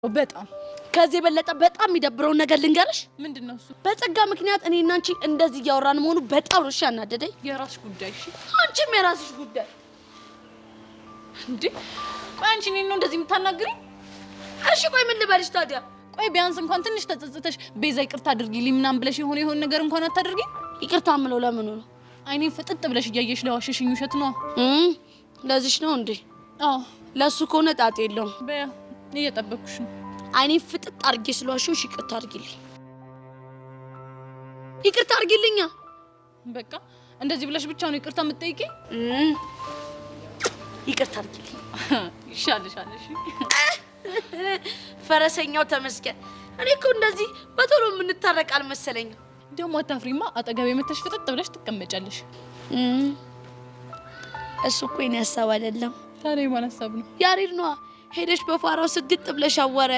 በጣም ከዚህ የበለጠ በጣም የሚደብረውን ነገር ልንገርሽ። ምንድን ነው እሱ? በጸጋ ምክንያት እኔ እና አንቺ እንደዚህ እያወራን መሆኑ በጣም ነው እሺ ያናደደኝ። የራስሽ ጉዳይ። እሺ አንቺም የራስሽ ጉዳይ። እንዴ ቆይ አንቺ እኔን ነው እንደዚህ የምታናግሪኝ? እሺ ቆይ ምን ልበልሽ ታዲያ? ቆይ ቢያንስ እንኳን ትንሽ ተጸጽተሽ ቤዛ ይቅርታ አድርጊልኝ ምናምን ብለሽ የሆነ የሆነ ነገር እንኳን አታድርጊ። ይቅርታ የምለው ለምኑ ነው? አይኔን ፍጥጥ ብለሽ እያየሽ ለዋሸሽኝ ውሸት ነዋ። ለዚሽ ነው እንዴ? አዎ። ለእሱ ከሆነ ጣጥ የለውም። በያ እየጠበኩሽ ነው። አይኔን ፍጥጥ አድርጌ ስለዋሸሁሽ ይቅርታ አድርጊልኝ። ይቅርታ አድርጊልኛ። በቃ እንደዚህ ብለሽ ብቻ ነው ይቅርታ የምትጠይቂኝ? ይቅርታ አድርጊልኝ። ይሻልሻል። እሺ ፈረሰኛው ተመስገን። እኔ እኮ እንደዚህ በቶሎ የምንታረቅ አልመሰለኝም። ደግሞ አታፍሪማ። አጠገቤ መተሽ ፍጥጥ ብለሽ ትቀመጫለሽ። እሱ እኮ የኔ ሀሳብ አይደለም። ታዲያ የማን ሀሳብ ነው? ያሬድ ነዋ። ሄደሽ በፋራው ስግጥ ብለሽ አዋሪያት።